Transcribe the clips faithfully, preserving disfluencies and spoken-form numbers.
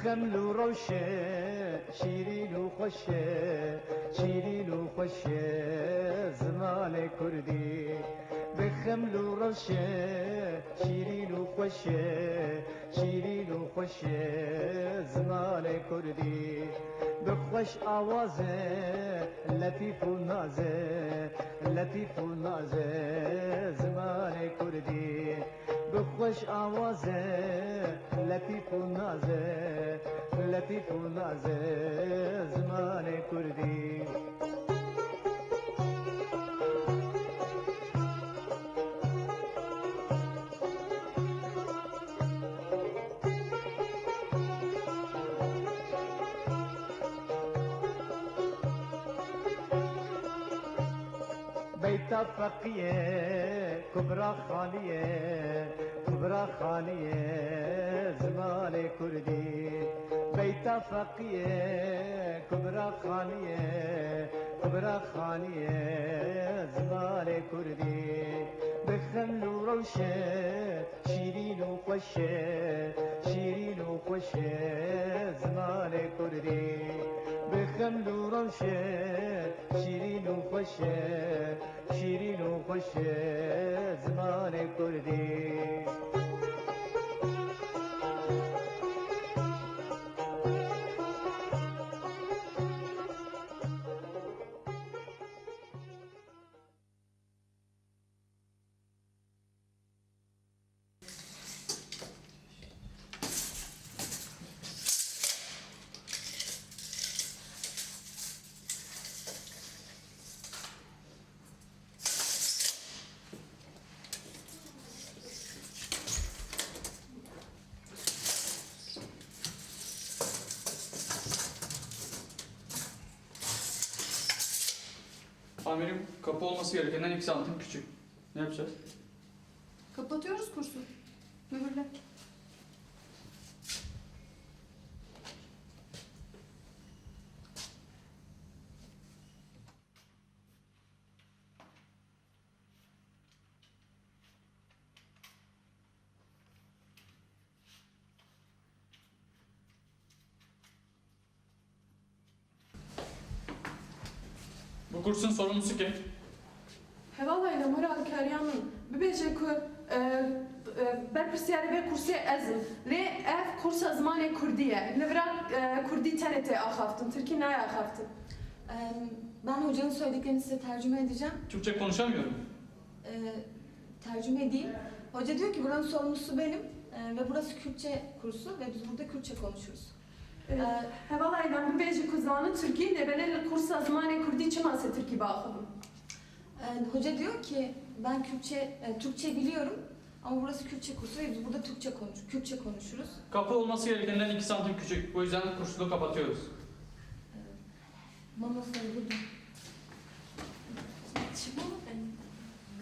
Xeml û rewşe, şîrîn û xweş e, şîrîn û xweş e zimanê kurdî. Bi xeml û rewşe, şîrîn û xweş e, şîrîn û xweş e zimanê kurdî. Bi xweş awaz e, letîf û naz e, letîf û naz e zimanê kurdî. Bi xweş awaz e, letîf û naz e, letîf û naz e zimanê kurdî. Beyta Feqî ye, Kubra Xanî ye, Kubra Xanî ye zimanê kurdî. Beyta Feqî ye, Kubra Xanî ye, Kubra Xanî ye zimanê kurdî. Bi xeml û rewşe, şîrîn û xweş e, şîrîn û xweş e zimanê kurdî. Bi xeml û rewşe, şîrîn û xweş e, şîrîn û xweş e zimanê kurdî. Amirim, kapı olması gerekenden iki santim küçük. Ne yapacağız? Kapatıyoruz kursu. Mühürle. Bu kursun sorumlusu kim? Hevalay de Murat Keryan, bibêje ku, e, e, berpirsiyarê vê kursê ez im. Lê ev kursa zimanê kurdî ye. Li vira, e, kurdî tenê tê axaftin, tirkî nayê axaftin. Em, ben hocanın söylediklerini size tercüme edeceğim. Türkçe konuşamıyorum. E, tercüme edeyim. Hoca diyor ki buranın sorumlusu benim, e, ve burası Kürtçe kursu ve biz burada Kürtçe konuşuruz. E, Ee, hevalay, ben bibêje ku zanin tirkî, lê belê li kursa zimanê kurdî çima sê tirkî biaxivim? E, hoca diyor ki ben Kürtçe, e, Türkçe biliyorum ama burası Kürtçe kursu ve biz burada Türkçe konuş, Kürtçe konuşuruz. Kapı olması gerekenden iki santim küçük. Bu yüzden kursunu kapatıyoruz. E, Mamosta, burada.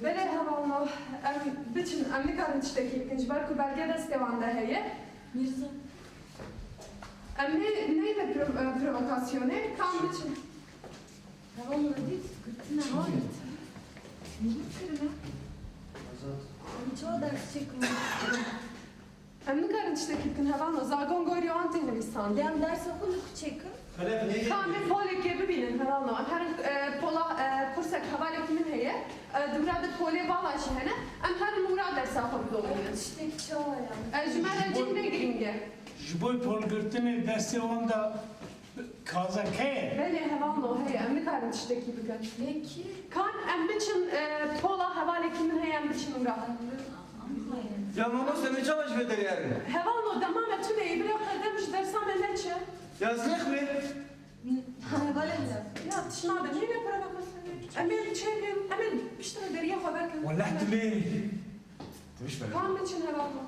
Belê hevalno, em biçin, em nikarin tiştekî bikin, ji ber ku belge destê wan de heye. Mîrza. Em nê, neyne pro-, e, provokasyonê, kam biçin. Hevalno, dît, girtine, ha, girtine. Nî kirine? Azad. Em çawa ders çêkin? Em nikarin tiştekî bikin, hevalno. Zagon gorî wan tê nivîsandin. Lê em dersa xwe li ku çêkin? Xelef neyê. Ka em ê polekê bibînin, hevalno. Em herin, e, pola, e, kursek hevalekî min heye. E, di wira de polê vala jî hene. Em herin wira dersa xwe bidomînin. Tiştekî çawa ye? E, ji me re cih ne girîng e. Ji bo polgirtinê destê wan de kazeke ye. Belê, hevalno heye. Em nikarin tiştekî bikin. Peki. Kan em biçin, e, pola hevalekî min heye, em biçin wira. Ya mamoste, me çawa ji vê derê herin? Hevalno, dema me tune ye, bila qedem ji dersa me neçe. Ya ez nexwînim. Hevalê min. Ya tişt nabe, neyne provokasyon. Em ê çêkin, em ê piştre deriyê xwe vekin. Weleh tu lê. Kan biçin hevalno.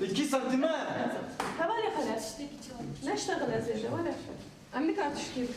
Îkî santimetre. Hevalê xelef. Neştexile zêde, wele. Em nikar tişkî.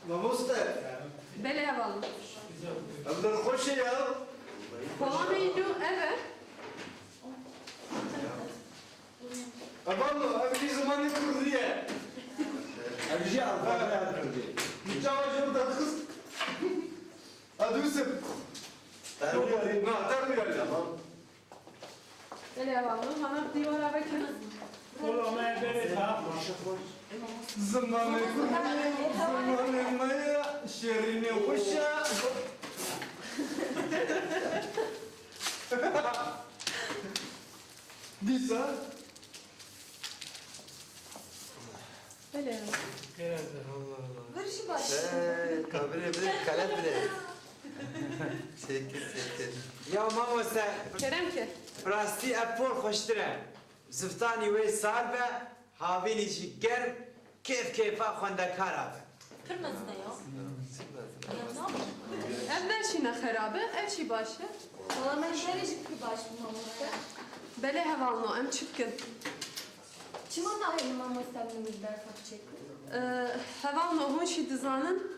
Mamoste. Belê hevalno. Ev der xweş e ya. Kolamê ino ev e. Hevalno, ev jî zimanê kurdî ye. Ev jî alfabeya kurdî. Çawa ji min derxist? Hadi Yusuf. Terbiye. Na, terbiye. Tamam. Belê hevalno, hana dîwara vekin. Kola me berê ta. Zimanê kurdî, zimanê me ye, şêrînê xweş e. Dîsa. Belê. Biraz da, Allah Allah. Vir jî baş. Ee, kabirê bile, kalet bile. Çekil, çekil. Ya mamoste. Kerem ke. Rastî ev por xweştir e. Ziftanî wê sar be, havînî jî germ, kêf kêfa xwendekara be. Pir mezin e ya. Çi mezin e? Ya ne yapayım? Ev ne jî ne xerab e, ev jî baş e. Valla me ji berê jî pir baş bû mamoste. Belê hevalno, em çi bikin? Çima nahêlin mamoste em li wir dersa biçêkin? Ee, hevalno, hûn jî dizanin,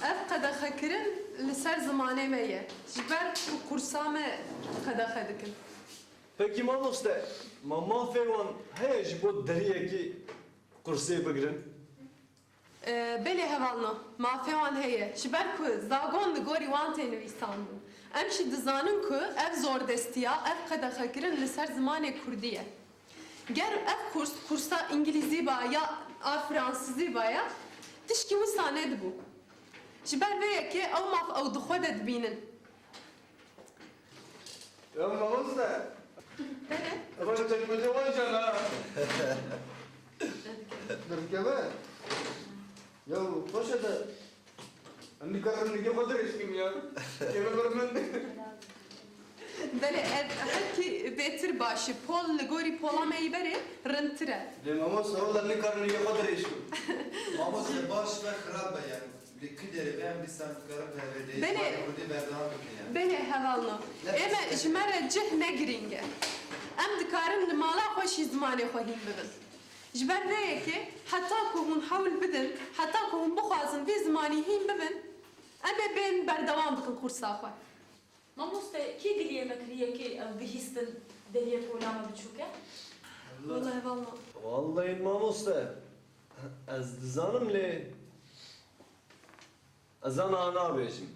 ev qedexekirin li ser zimanê me ye. Ji ber ku qursa me qedexe dikin. Pekî mamoste, ma mafê wan heye ji bo deriyekî qursê bigirin? Ee, belê hevalno, mafê wan heye. Ji ber ku zagon li gorî wan tê nivîsandin. Em jî dizanin ku ev zordestiya, ev qedexekirin li ser zimanê kurdî ye. Ger ev kurs, kursa îngilîzî ba ya a fransizî ba ya, tişkî wisa nedibû. Ji ber vê yekê ew maf ew di xwe de dibînin. Ya mamoste. Belê. Ev çekmece wan can ha. Derkeve. Ya xweş e de. Em nikarin nigê xwe dirêj kim ya. Keve bir min. Belê, ev herkî bêtir baş e. Pol li gorî pola me yî berê rintir e. Lê mamoste, wela nikarin nigê xwe dirêj kim. Mamoste, baş be, xirab be yani. Lê ki derê be em dîsa em dikarin P V D'yê Belê. Zimanê kurdî berdewam bikin yani. Belê hevalno. Ne Ême, ji me re cih ne girîng e. Em dikarin li mala xwe jî zimanê xwe hîn bibin. Ji ber vê yekê heta ku hûn hewl bidin, heta ku hûn bixwazin vê zimanî hîn bibin, em ê bên berdewam bikin kursa xwe. Mamoste, kê giliyê me kiriye kê ew bihîstin deriyê pola me biçûk e? Wela hevalno. Wallahî mamoste, ez dizanim lê ez ana nabêjim.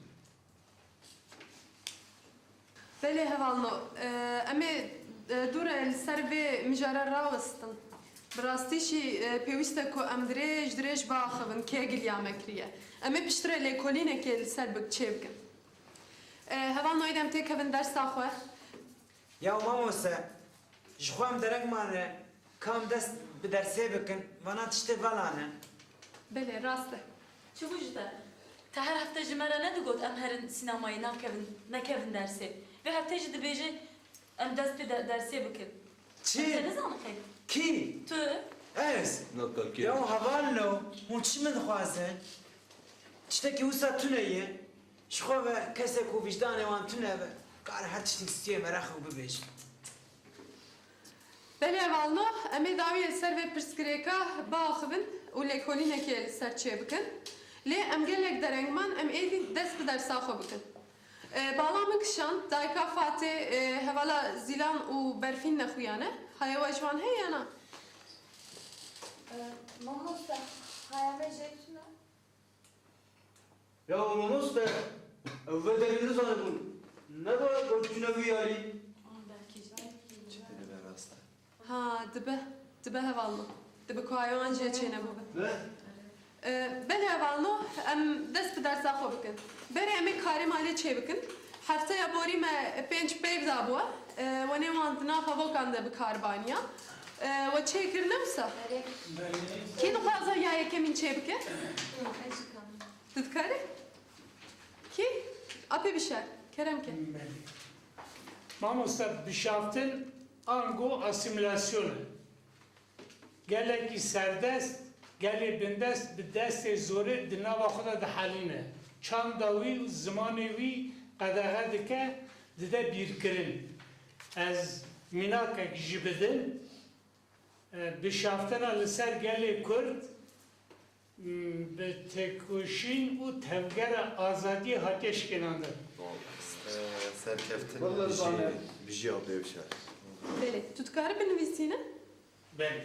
Belê hevalno, e, em ê, e, dûre li ser vê mijara rawestin. Bi rastî jî, e, pêwîst e ku em dirêj dirêj biaxivin kê giliya me kiriye. Em ê piştre lêkolînekê li ser bi-, çêbikin. E, hevalno êdî em têkevin dersa xwe. Ya mamoste, ji xwe em dereng mane, kam dest bi dersê bikin, vana tiştê vela ne. Belê, rast e. Çi bû ji te? Te her hefte ji me re nedigot em herin sînemayê, nakevin, nekevin dersê. Vê heftê jî dibêje em dest bi de-, dersê bikin. Çi? Em te nizanin xeyr. Kî? Tu? Ez? Nokta kê? Ya hevalno, hûn çi min dixwazin? Tiştekî wisa tune ye. Ji xwe ve kesek ku wijdanê wan tune be, kare her tiştî stûyê meraq û bibêjin. Belê hevalno, em ê dawiyê li ser vê pirsgirêka biaxivin û lêkolînekê li ser çêbikin. Lê em gelek dereng man, em êdî dest bi dersa xwe bikin. E, bala min kişand, dayika Fatê, e, hevala Zîlan û Berfîn nexuya ne. Haya we ji wan heye ya na? E, mamoste, haya me jê tune. Ya mamoste, ew vê derê nizanibûn. Ne ba goçûne wî yarî. Çi dibe rast e? Ha, dibe, dibe hevalno. Dibe ku haya wan jê çênebûbe. Ne? E, belê hevalno, em dest bi dersa xwe bikin. Berê em ê karê malê çêbikin. Hefteya borî me pênc peyv dabû we. E, wenê wan di nav hevokan de bi kar baniya. E, we çêkirine wisa? Belê. Kî dixwaze ya yekemîn çêbike? Tu dikarî? Kî? Apê bişer. Kerem ke. Belê. Mamoste, bişaftin ango asîmîlasyon e. Gelekî serdest, gelê bindest bi destê zorê di nava xwe de dihelîne. Çanda wî û zimanê wî qedexe dike, dide bîrkirin. Ez mînakek jî bidim. E, bişaftina li ser gelê Kurd, Bi têkoşîn û tevgera azadiyê hatiye şikênandin. Ee, serkeftin. Walla bijî, bijî Abdê Ewşar. Belê, tu dikarî binivîsîne? Belê.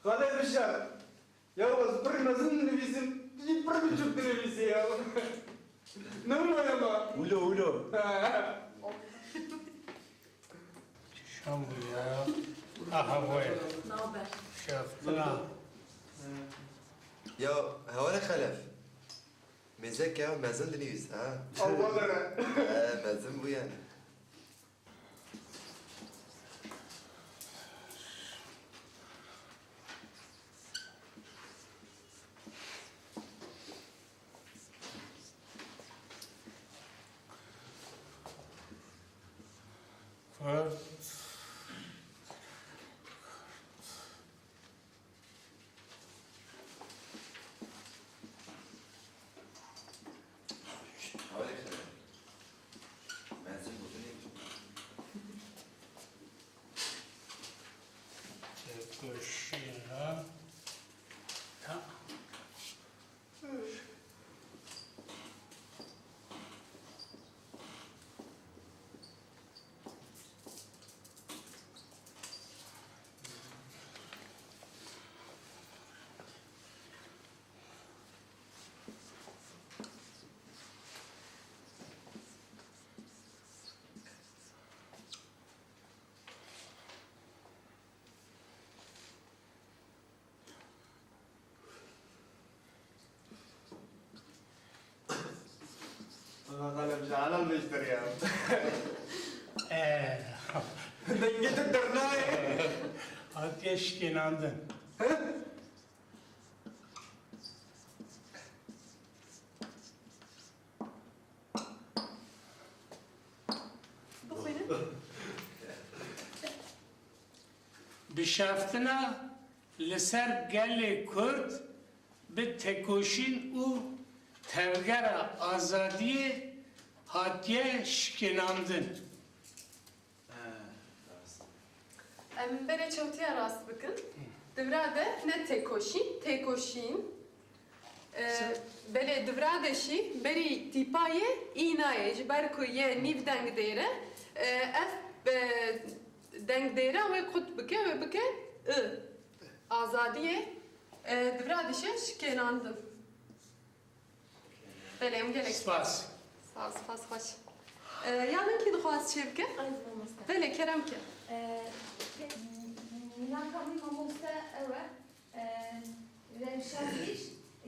Xalê Bişar, ya ez pir mezin dinivîsim, tu jî pir biçûk dinivîsî ya. Ne wilo ye ma? Wilo, wilo. Şan bû ya. Aha, boye. Naber? Şeftina. Ya, hevalê Xelef. Mêzeke mezin dinivîs, ha? Allah bere. He, mezin bû yani. Kurd. Têkoşîna. Xalê Bişar, helal beştir ya. Ee. Dengê te dernayê. Hatiye şikênandin. Bixwînin. Bi şeftina li ser gelê Kurd bi têkoşîn û tevgera azadiyê hatiye şikênandin. Em berê çewtiya rast bikin. Di vira de ne têkoşîn, têkoşîn. E, belê, di vira de jî berî tîpa yê î nayê, ji ber ku yê nîv dengdêr e, e, ev, e, dengdêra wê qut bike, wê bike i. Azadiyê, e, di vira de jî şikênandin. Belê, em gelek spas. Spas, spas, xweş. E, ya min kî dixwaz çêbike? Ay, mamoste. Belê, kerem ke. E, mînaka min mamoste ew e. E, rewşenbîr,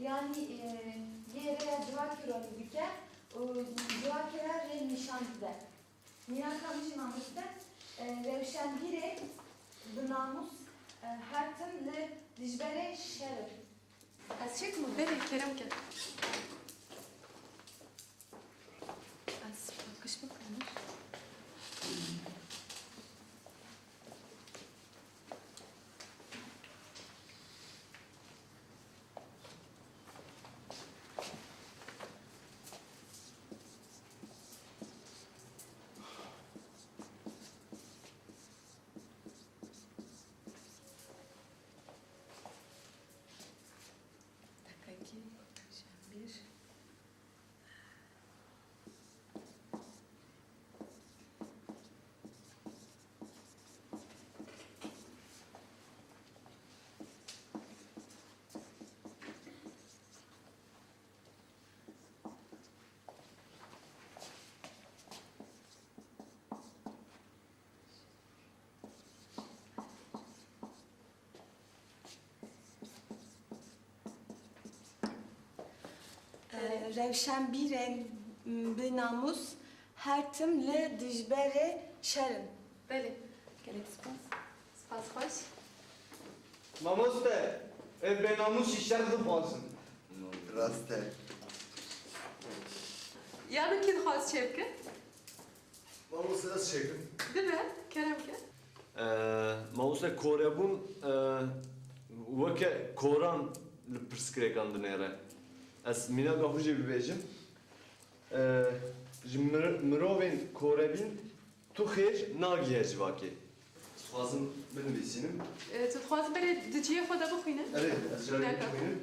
yanî, e, yê rêya civakî ronî dike û civakê re rê nîşan dide. Mînaka min jî mamoste, e, rewşenbîrê bi namûs, e, her tim li dijberê şer in. Ez çêkim û berê kerem ke. Ez paqij bikim. Deqekî, şembîr. Rewşenbîrên bi namûs her tim li dijberê şer in. Belê. Gelek spas. Spas xweş. Mamoste, ev bênamûsî şer dixwazin. Rast e. Ya min kî dixwaz çêbike? Mamoste, ez çêkim. Bibe, kerem ke. Ee, mamoste, korebûn, e, weke koran li pirsgirêkan dinêre. Ez mînaka xwe jî bibêjim. Ee, ji mir-, mirovên korebîn tu xêr nagihe civakê. Dixwazim binivîsînim. Ee, tu dixwazî berê di cihê xwe de bixwîne? Erê, ez ji Neka. Bixwînim.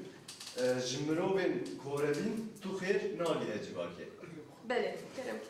Ee, ji mirovên korebîn tu xêr nagihe civakê. Belê, kerem ke.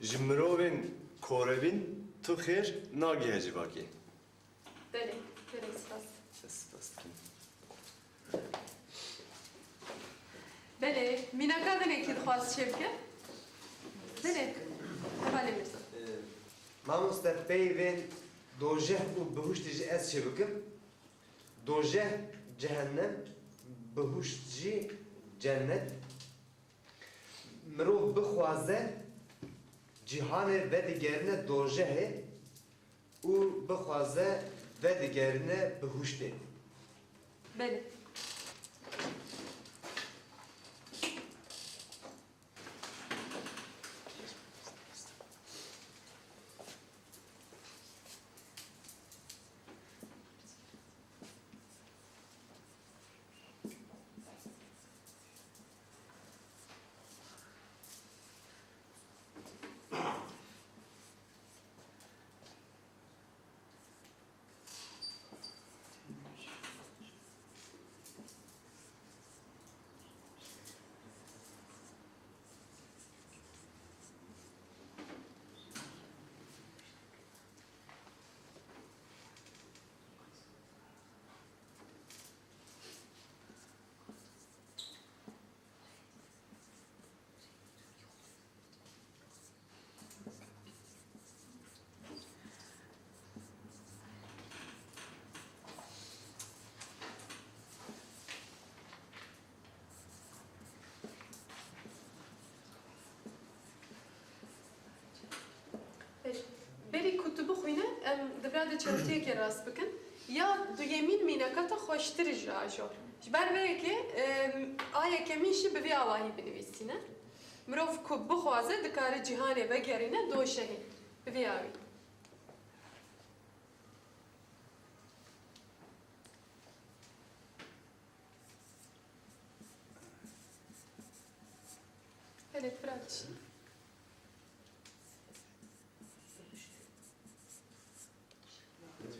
Ji mirovên korebîn tu xêr nagihe civakê. Belê, gelek spas. Ez spas dikim. Belê, mînaka dinê kî dixwaz çêbike? Belê, hevalê Mirza. Ee, mamoste, peyvên dojeh û bihuştê jî ez çêbikim. Dojeh, cehennem, bihuşt jî cennet. Mirov bixwaze cîhanê vedigerine dojehê û bixwaze vedigerine bihuştê. Belê. Pêş, berî ku tu bixwîne, em divra de çewtiyekê rast bikin. Ya duyemîn mînaka te xweştir ji a jo. Ji ber vê yekê, em, a yekemîn jî bi vî awahî binivîsîne. Mirov ku bixwaze, dikare cîhanê vegerîne doşehê. Bi vî awî. Belê, pira dişî.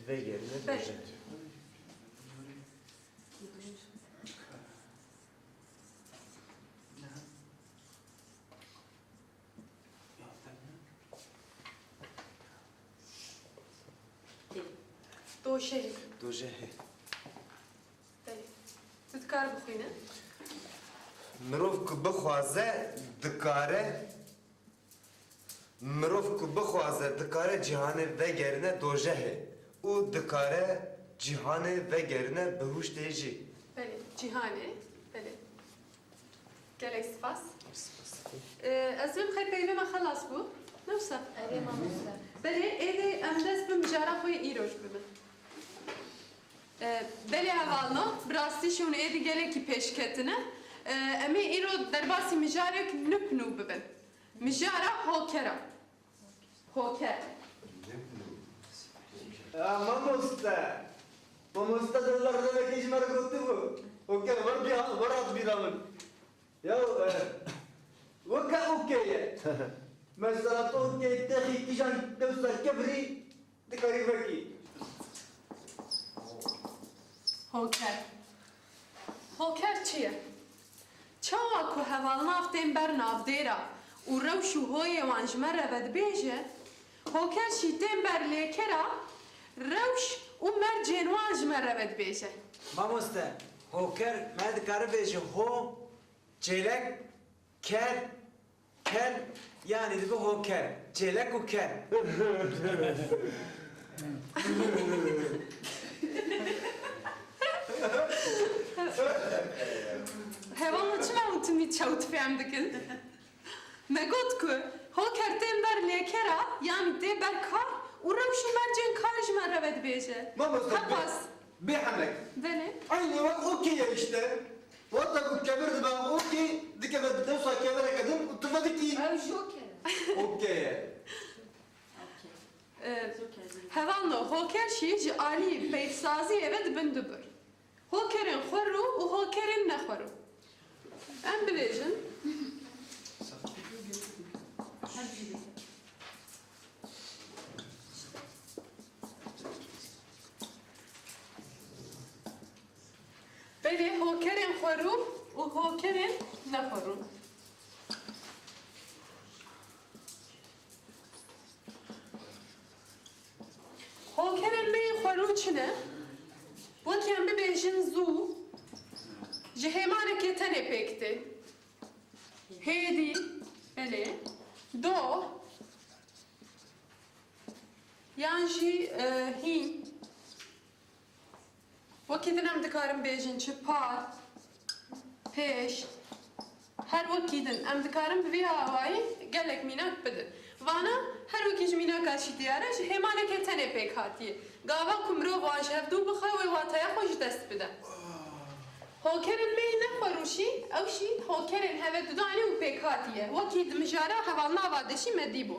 Vegerine Belê. Dojehê. Doşehê. Dojehê. Belê. Tu dikar bixwîne? Mirov ku bixwaze, dikare. Mirov ku bixwaze, dikare cîhanê vegerine dojehê û dikare cîhanê vegerine bihuştê jî. Belê, cîhanê, belê. Gelek spas. Spas. Ee, ez vê mixê peyvê me xelas bû. Ne wisa? Erê, mamoste. Belê, êdî em dest bi mijara xwe yê îroj bibin. Ee, belê hevalno, bi rastî jî hûn êdî gelekî pêşketine. Ee, em ê îro derbasî mijarek nû bi nû bibin. Mijara hokera. Hoker. Ya mamoste. Mamoste, dolar demekî ji me re gotibû. Hoker, wer bîra, wer hat bîra min. Ya, e, weke okey ye. Mesela tu okey texî kîjan dewsa kevirî dikarî vekî. Hoker. Hoker çi ye? Çawa ku hevalnav tên ber navdêra û rewş û hoyê wan ji me re vedibêje, Hoker jî tên ber lêkera rewş û mercên wan ji me re vedibêje. Mamoste, hoker me dikare bêje ho, çêlek, ker, ker, yanî dibe hoker, çêlek û ker. Hevalno, çima hûn timî çewt fêm dikin? Me got ku hoker tên ber lêkera, yanî tê ber kar û rewş û mercên kar ji me re vedibêje. Mamoste, Hepas. Bê hemek. Belê. Eynî wek okey ye işte. Wexta ku kevir dibe okey, dikeve dewsa kevireke din û tu vedikî. Ew jokey e. Okey ye. Okey. Ee, Jokey. Hevalno, hoker jî ji alî peyvsaziyê ve dibin du bir. Hokerên xwerû û hokerên nexwerû. Em bibêjin. Belê, hokerên xwerû û hokerên nexwerû. Hokerên me yê xwerû çi ne? Wekî em bibêjin zû, ji hêmanekê tenê pêk tê. Hêdî, belê. Do, yan jî, e, hîn. Wekî din em dikarin bêjin çi, par, pêş, her wekî din. Em dikarin bi vî awayî gelek mînak bidin. Vana her wekî ji mînaka jî diyar e, ji hêmanekê tenê pêk hatiye. Gava ku mirov wan ji hevdû bixe, wê wateya xwe ji dest bide. Hokerên me yê nexwerû jî, ew jî hokerên hevedudanê û pêkhatî ye. Wekî di mijara hevalnava de jî me dîbû.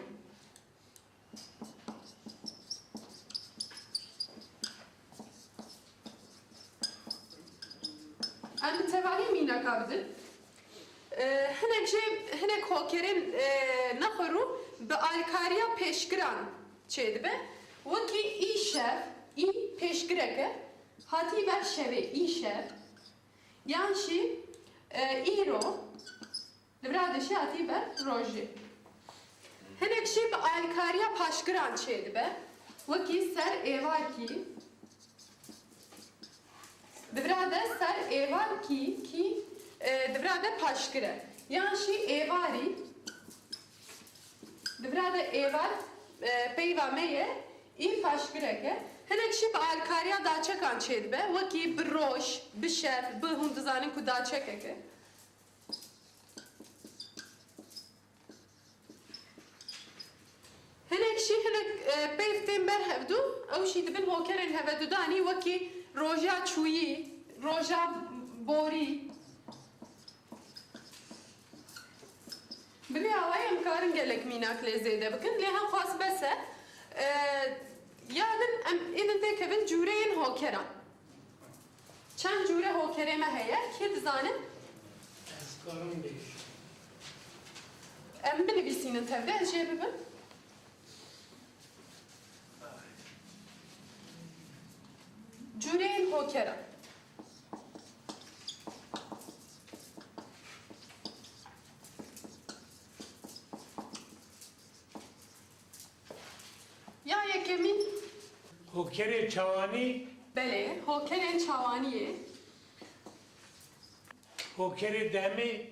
Em bi tevahî mînaka bidin. E, hinek jê, hinek hokerên, e, nexwerû bi alkariya pêşgiran çêdibe. Wekî îşev, î pêşgirek e, hatî ber şevê, îşev. Yan jî, e, îro. Li vira de jî hatî ber rojê. Hinek jî bi alkariya paşgiran çêdibe. Wekî ser êvarkî. Di vira de ser êvarkî, kî, e, di vira de paşgir e. Yan jî êvarî. Di vira de êvar, e, peyva me ye, î paşgirek e. Hinek jî bi alkariya daçekan çêdibe. Wekî bi roj, bi şev, bi hûn dizanin ku daçekek e. Hinek jî hinek, e, peyv tên ber hevdû, ew jî dibin hokerên hevedudanî, wekî roja çûyî, roja borî. Bi vî awayî em karin gelek mînak lê zêde bikin, lê hewqas bes e. E, ya din em ê din têkevin cûreyên hokeran. Çend cûre hokerê me heye? Kê dizane? Ez karim bêjim. Em binivîsînin tevde, ez jê bibim. Cûreyên hokera. Ya yekemîn. Hokerê çawanî. Belê, hokerên çawaniyê. Hokerê demê.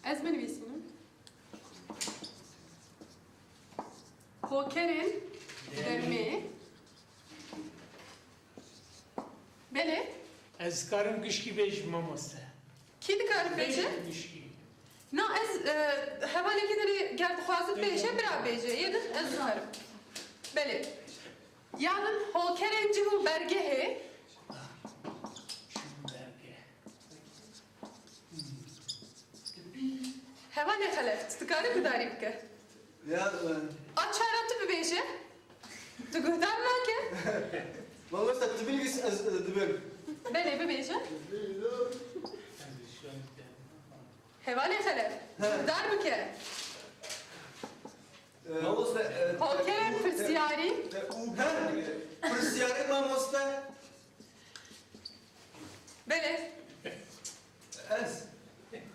Ez binivîsînim. Hokerên demê. Belê. Ez dikarim gişkî bêjim, mamoste. Kî dikare bêje? Bêjim gişkî. Na, ez, e, hevalekî din ê ger dixwaze bêje, bira bêje. Yê din ez dikarim. Belê. Ya din hokerên cih û bergehê. Cih û bergeh. Hevalê Xelef, tu dikarî guhdarî bike? Ya, e, A çara tu bibêje. Tu guhdar nake? Mamoste, tu binivîs, ez, e, dibêm. Belê, bibêje. Hevalê Xelef, guhdar bike. E, mamoste, e, Hokerên pirsyarî. Te û, pirsyarê mamoste. Belê. Ez.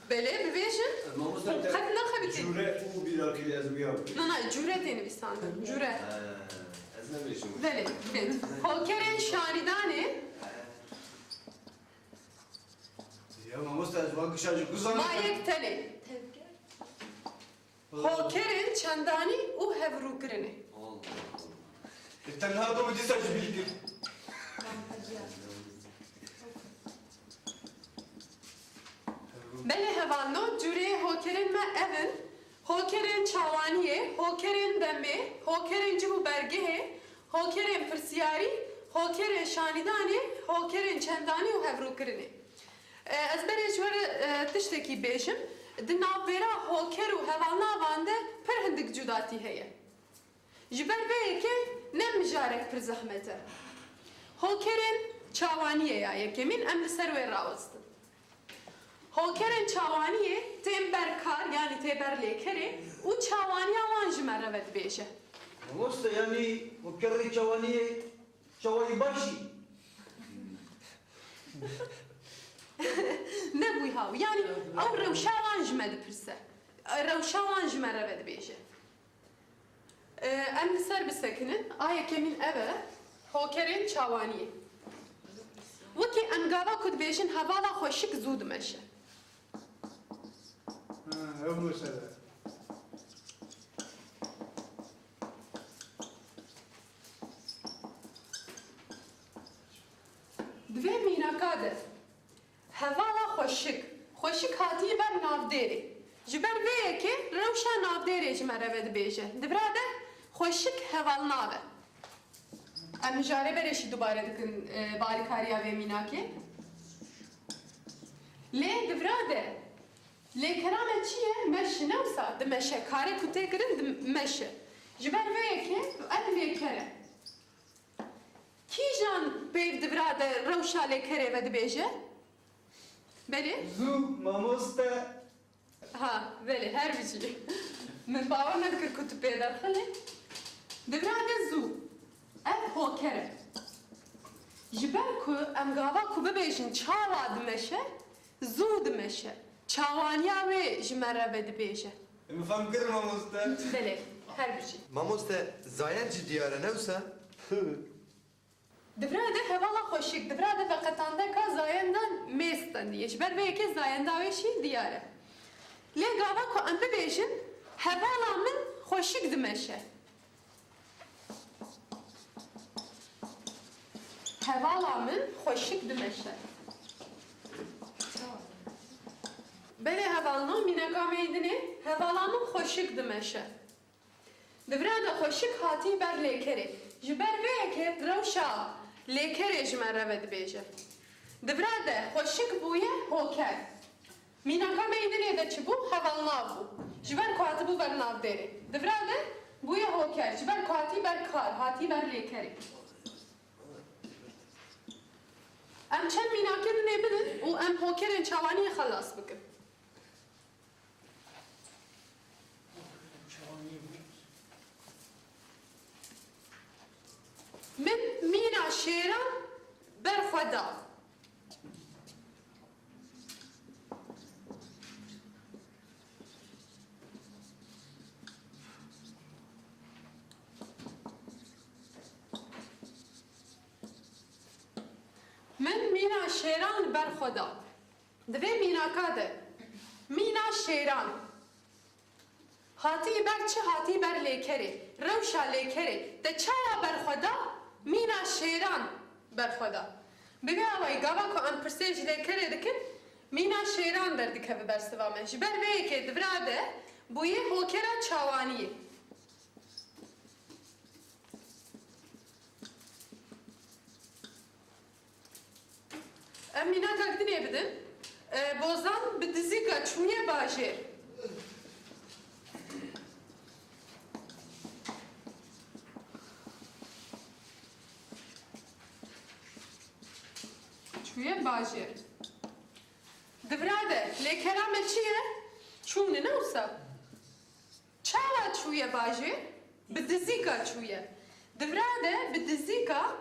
Belê, bibêjin. Mamoste, te qet naxebitî Cûre û bîra kirî ez wiya bû. Na, na, cûre tê nivîsandin. Cûre. He, ez nebêjim. Belê, belê. Hokerên şanîdanê. Ya mamoste, ez wan gişa ji ku zanim? Ma yek tenê. Hokerên çendanî û hevrûkirinê. Allah Allah. E, tenha do dîsa ji bîr kir. Belê hevalno, cûreyê hokerên me ev in: hokerên çawaniyê, hokerên demê, hokerên cih û bergehê, hokerên pirsiyarî, hokerên şanîdanê, hokerên çendanî û hevrûkirinê. E, ez berê ji we re, e, tiştekî bêjim. Di navbêra hoker û hevalnavan de pir hindik cudatî heye. Ji ber vê yekê ne mijarek pir zehmet e. Hokerên çawaniyê ya yekemîn, em li ser wê rawestin. Hokerên çawaniyê tên ber kar, yanî tê ber lêkerê û çawaniya wan ji me re vedibêje. Mamoste, yanî hokerê çawaniyê çawayî baş î? Ne bûy haw. Yanî ew rewşa wan ji me dipirse. Rewşa wan ji me re vedibêje. Em li ser bisekinin. A yekemîn ev e, hokerên çawaniyê. Wekî em gava ku dibêjin hevala xweşik zû dimeşe. Ha, ew mesele. Di vê mînaka de hevala xweşik, xweşik hatî ber navdêrê. Ji ber vê yekê rewşa navdêrê ji me re vedibêje. Di vira de xweşik hevalnav e. Em mijarê berê jî dubare dikin, e, bi alîkariya vê mînakê. Lê di vira de lêkera me çi ye? Meşe, ne wisa? Dimeşe. Karê ku tê kirin dimeşe. Ji ber vê yekê ev lêker e. Kîjan peyv di vira de rewşa lêkerê vedibêje? Belê? Zû, mamoste. Ha, belê, her bijî. Min bawer nedikir ku tu pê derxînî. Di vira de zû. Ev hoker e. Ji ber ku em gava ku bibêjin çawa dimeşe, zû dimeşe. Çawaniya wê ji me re vedibêje. Min fam kir mamoste. Belê, her bijî. Mamoste, zayend jî diyar e, ne wisa? Di vira de hevala xweşik, di vira de veqetandeka zayendan mêz tendiye. Ji ber vê yekê zayenda wê jî diyar e. Lê gava ku em bibêjin, hevala min xweşik dimeşe. Hevala min xweşik dimeşe. Belê hevalno, mînaka me yê dinê, hevala min xweşik dimeşe. Di vira de xweşik hatî ber lêkerê. Ji ber vê yekê rewşa lêkerê ji me re vedibêje. Di vira de xweşik bûye hoker. Mînaka me yê dinê de çi bû? Hevalnav bû. Ji ber ku hatibû ber navdêrê. Di vira de bûye hoker. Ji ber ku hatî ber kar, hatî ber lêkerê. Em çend mînakê dinê bidin û em hokerên çawaniyê xelas bikin. Min mîna şêran ber xwe da. Min mîna şêran li ber xwe da. Di vê mînaka de mîna şêran hatî ber çi? Hatî ber lêkerê. Rewşa lêkerê te çawa ber xwe da? Mîna şêran ber xwe da. Bi vê awayî gava ku em pirsê ji lêkerê dikin, mîna şêran derdikeve ber siva me. Ji ber vê yekê di vira de bûyê hokera çawaniyê. Em mînakek dinê bidin. E, Bozan bi dizîka çûye bajêr. Çûye bajêr. Di vira de lêkera me çi ye? Çûn e, ne wisa? Çawa çûye bajêr? Bi dizîka çûye. Di vira de bi dizîka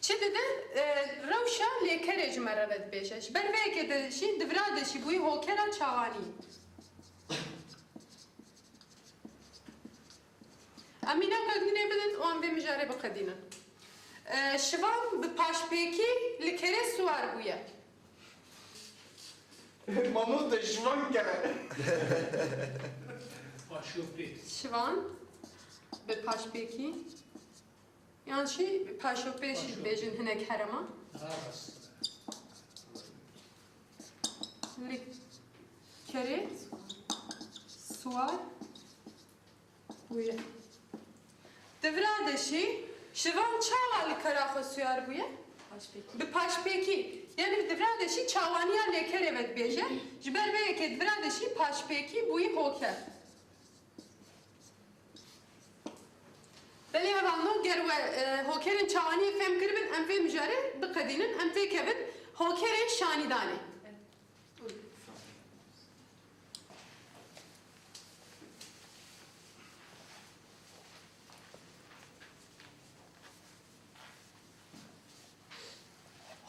çi dide? E, rewşa lêkerê ji me re vedibêje. Ji ber vê yekê de jî di vira de jî bûyî hokera çawanî. Em mînakek din ê bidin û em vê mijarê biqedînin. E, Şivan bi paşpêkî li kerê siwar bûye. Mamoste, Şivan kere. Paşopê. Şivan bi paşpêkî, yan jî paşopê jî dibêjin hinek herêma. Daha rast. Li kerê siwar bûye. Di vira de jî Şivan çawa li kera xwe siyar bûye? Paşpêkî. Bi paşpêkî. Yanî di vira de jî çawaniya lêkerê vedibêje. Ji ber vê yekê di vira de jî paşpêkî bûyî hoker. Belê hevalno, ger we, e, hokerên çawaniyê fêm kiribin, em vê mijarê biqedînin, em têkevin hokerên şanîdanê.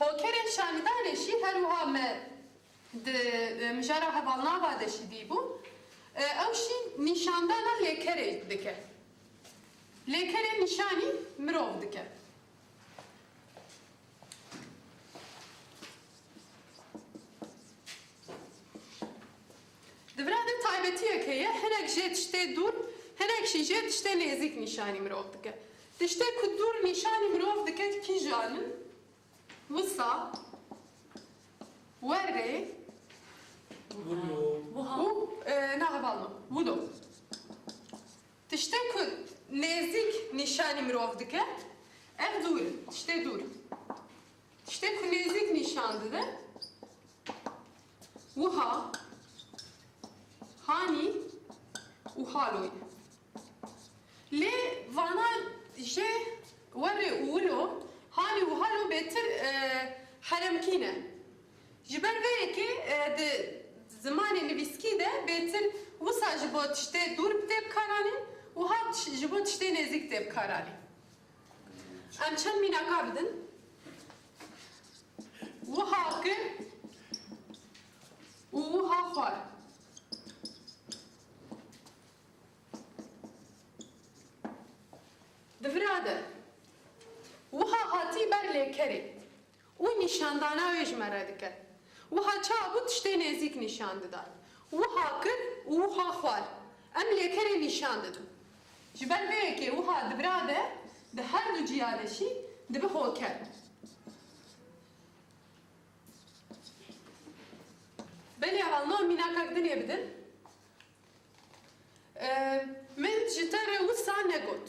Hokerên şanîdanê jî her wiha me di, e, mijara hevalnava de jî dîbû. E, ew jî nîşandana lêkerê dike. Lêkerê nîşanî mirov dike. Di vira de taybetiyek heye, hinek jê tiştê dûr, hinek jî jê tiştê nêzîk nîşanî mirov dike. Tiştê ku dûr nîşanî mirov dike kîjan in? Wisa, werê Wilo. Wiha. Û, e, na hevalno, wilo. Tiştê ku nêzîk nîşanî mirov dike, ev dûr in, tiştê dûr. Tiştê ku nêzîk nîşan dide, wiha, hanî û halo ye. Lê vana jê werê û wilo, hanî û halo bêtir, e, heremkî ne. Ji ber vê yekê, e, di zimanê nivîskî de bêtir wisa ji bo tiştê dûr tê bikaranîn, wiha tiş-, ji bo tiştê nêzîk tê bikaranîn. Em çend mînaka bidin. Wiha kir û wiha xwar. Di vira de wiha hatî ber lêkerê û nîşandana wê ji me re dike. Wiha çawa bû tiştê nêzîk nîşan dida. Wiha kir û wiha xwar. Em lêkerê nîşan didin. Ji ber vê yekê wiha di vira de, di her du ciya de jî dibe hoker. Belê hevalno, mînakek din ê bidin. Ee, min ji te re wisa negot.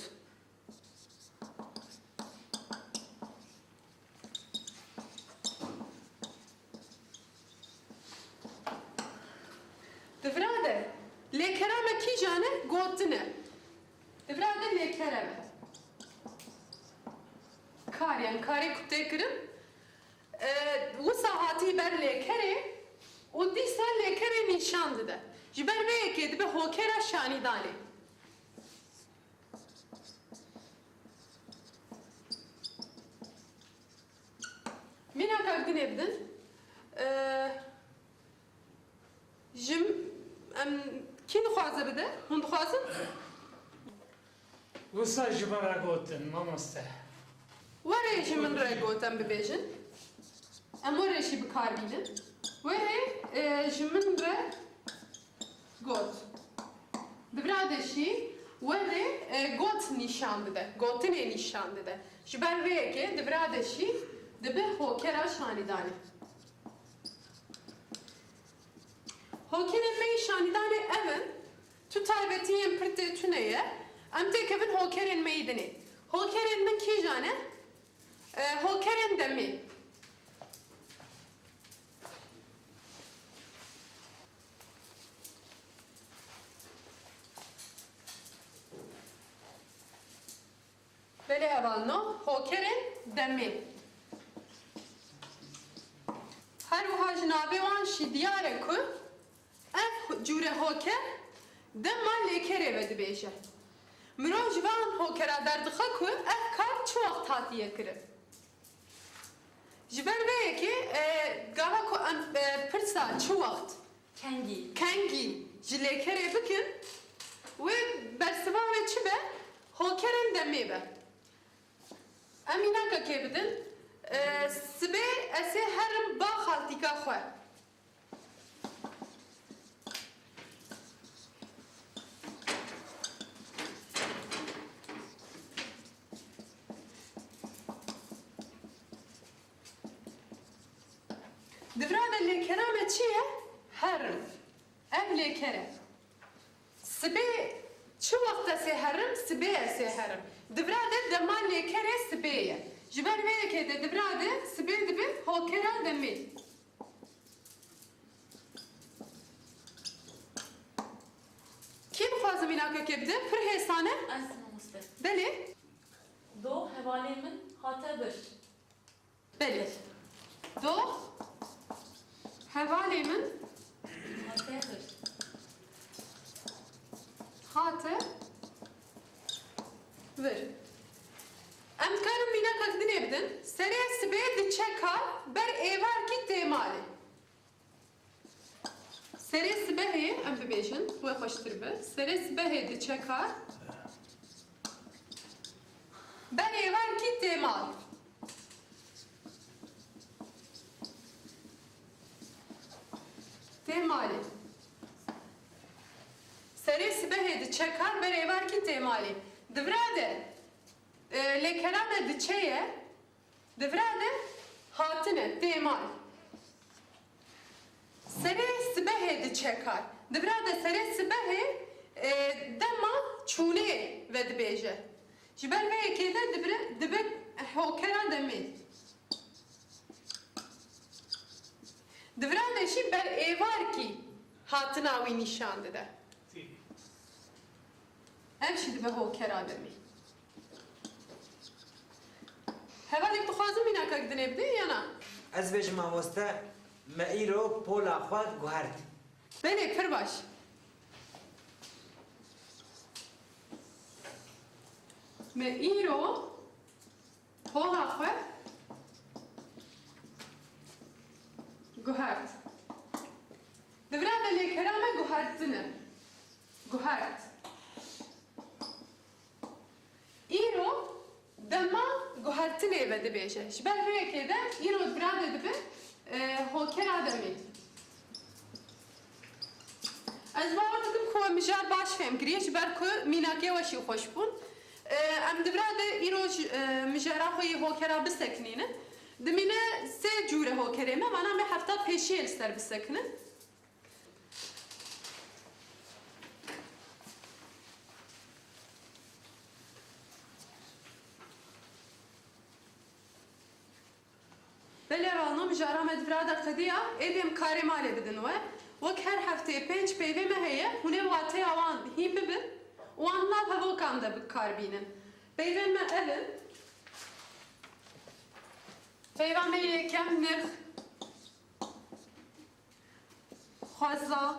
Di vira de lêkera me kîjan e? Gotin e. Di vira de lêkere me. Kar, yani karê ku tê kirin, e, wisa hatî ber lêkerê û dîsa lêkerê nîşan dide. Ji ber vê yekê dibe hokera şanîdanê. Mînakek din ê bidin. E, Ji m-, em, kî dixwaze bide? Hûn dixwazin? Wisa ji me re gotin, mamoste. Werê ji min re gotin bibêjin. Em werê jî bi kar bînin. Werê, e, ji min re got. Di vira de jî werê, e, got nîşan dide. Gotinê nîşan dide. Ji ber vê yekê di vira de jî dibe hokera şanîdanê. Hokerên me yî şanîdanê ev in, tu taybetiyên pir tê tune ye, em têkevin hokerên me yî dinê. Hokerên min kîjan e? E, hokerên demê. Belê hevalno, hokerên demê. Her wiha ji navê wan jî diyar e ku ev cûre hoker dema lêkerê vedibêje. Mirov ji van hokera derdixe ku ev kar çi wext hatiye kirin. Ji ber vê yekê, e, gava ku em, e, pirsa çi wext Kengî. Kengî ji lêkerê bikin, wê bersiva wê çi be? Hokerên demê be. Em mînakekê bidin. E, sibê ez ê herim ba xaltîka xwe. Di vira de lêkera me çi ye? Herim. Ev lêker e. Sibê çi wext ez ê herim? Sibê ez ê herim. Di vira de dema lêkerê sibê ye. Ji ber vê yekê de di vira de sibê dibe hokera demê. Kî dixwaze mînakekê bide? Pir hêsan e. Ez mamoste. Belê. Do hevalê min hate vir. Belê. Do hevalê min hate vir. Hate vir. Em karin mînakek dinê bidin. Serê sibê diçe kar, ber êvarkî tê malê. Serê sibehê, em bibêjin, wê xweştir be. Serê sibehê diçe kar. Ber êvarkî tê mal. Tê malê. Serê sibehê diçe kar, ber êvarkî tê malê. Di vira de, e, lêkera me diçe ye. Di vira de hatine, tê mal. Serê sibehê diçe kar. Di vira de serê sibehê, e, dema çûnê vedibêje. Ji ber vê yekê de dibire, dibe hokera demê. Di vira de jî ber êvarkî hatina wî nîşan dide. Ev jî dibe hokera demê. Hevalek dixwazin mînakek dinê bide ya na? Ez bêjim mamoste, me îro pola xwe guhert. Belê, pir baş. Me îro pola xwe guhert. Di vira de lêkera me guhertin e. Guhert. Îro dema guhertinê vedibêje. Ji ber vê yekê de îro di vira de dibe, e, hokera demê. Ez bawer dikim ku we mijar baş fêm kiriye, ji ber ku mînakê we jî xweş bûn. E, em di vira de îro ji, e, mijara xwe yê hokera bisekinînin. Dimîne sê cûre hokerê me, vana me hefta pêşiyê li ser bisekinin. Belê hevalno, mijara me di vira de qediya, êdî em karê malê bidin we. Wek her hefteyê pênc peyvê me heye, hûn ê wateya wan hîn bibin û wan nav hevokan de bi kar bînin. Peyvên me ev in. Peyva me yê yekem nirx. Xweza,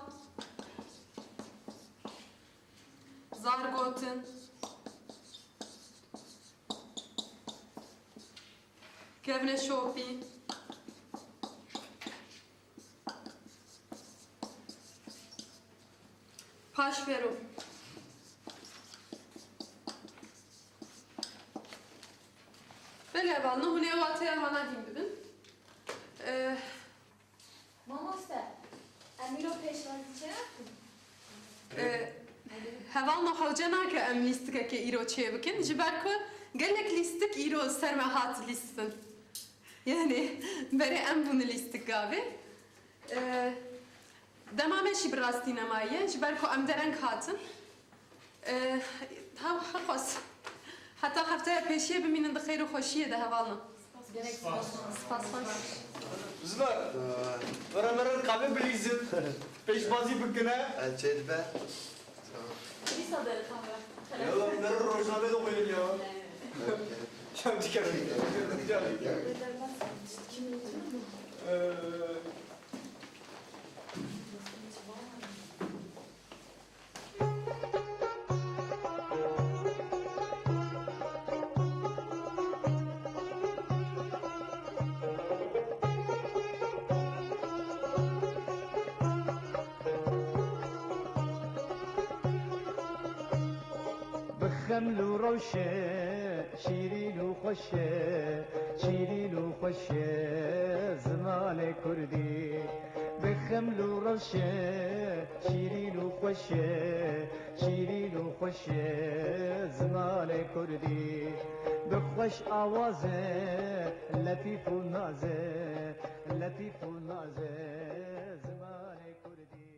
zargotin, kevneşopî, paşvero. Belê hevalno, hûn ê wateya wana hîn bibin. Eh, Mamoste, em îro pêşwazî çênakin? E, hevalno hewce nake em lîstikekê îro çêbikin, ji ber ku gelek lîstik îro ser me hat lîstin. Yani, berê em bûne lîstik gavê. E, dema me jî bi rastî nemaye, ji ber ku em dereng hatin. Eh, ha, herxwaz. Heta hefteya pêşiyê bimînin di xêr û xweşiyê de hevalno. Gelek spas. Spas, spas. Ziver. Were mere qavê bilîzin. Pêşbazî bikine. El çê dibe. Dîsa dere kamera. Yala, mere rojname de koyun ya. Şev dikene. Ee, Bi Xeml û rewşe, şîrîn û xweş e, şîrîn û xweş e zimanê kurdî. Bi xeml û rewşe, şîrîn û xweş e, şîrîn û xweş e zimanê kurdî. Bi xweş awaz e, letîf û naz e, letîf û naz e zimanê kurdî.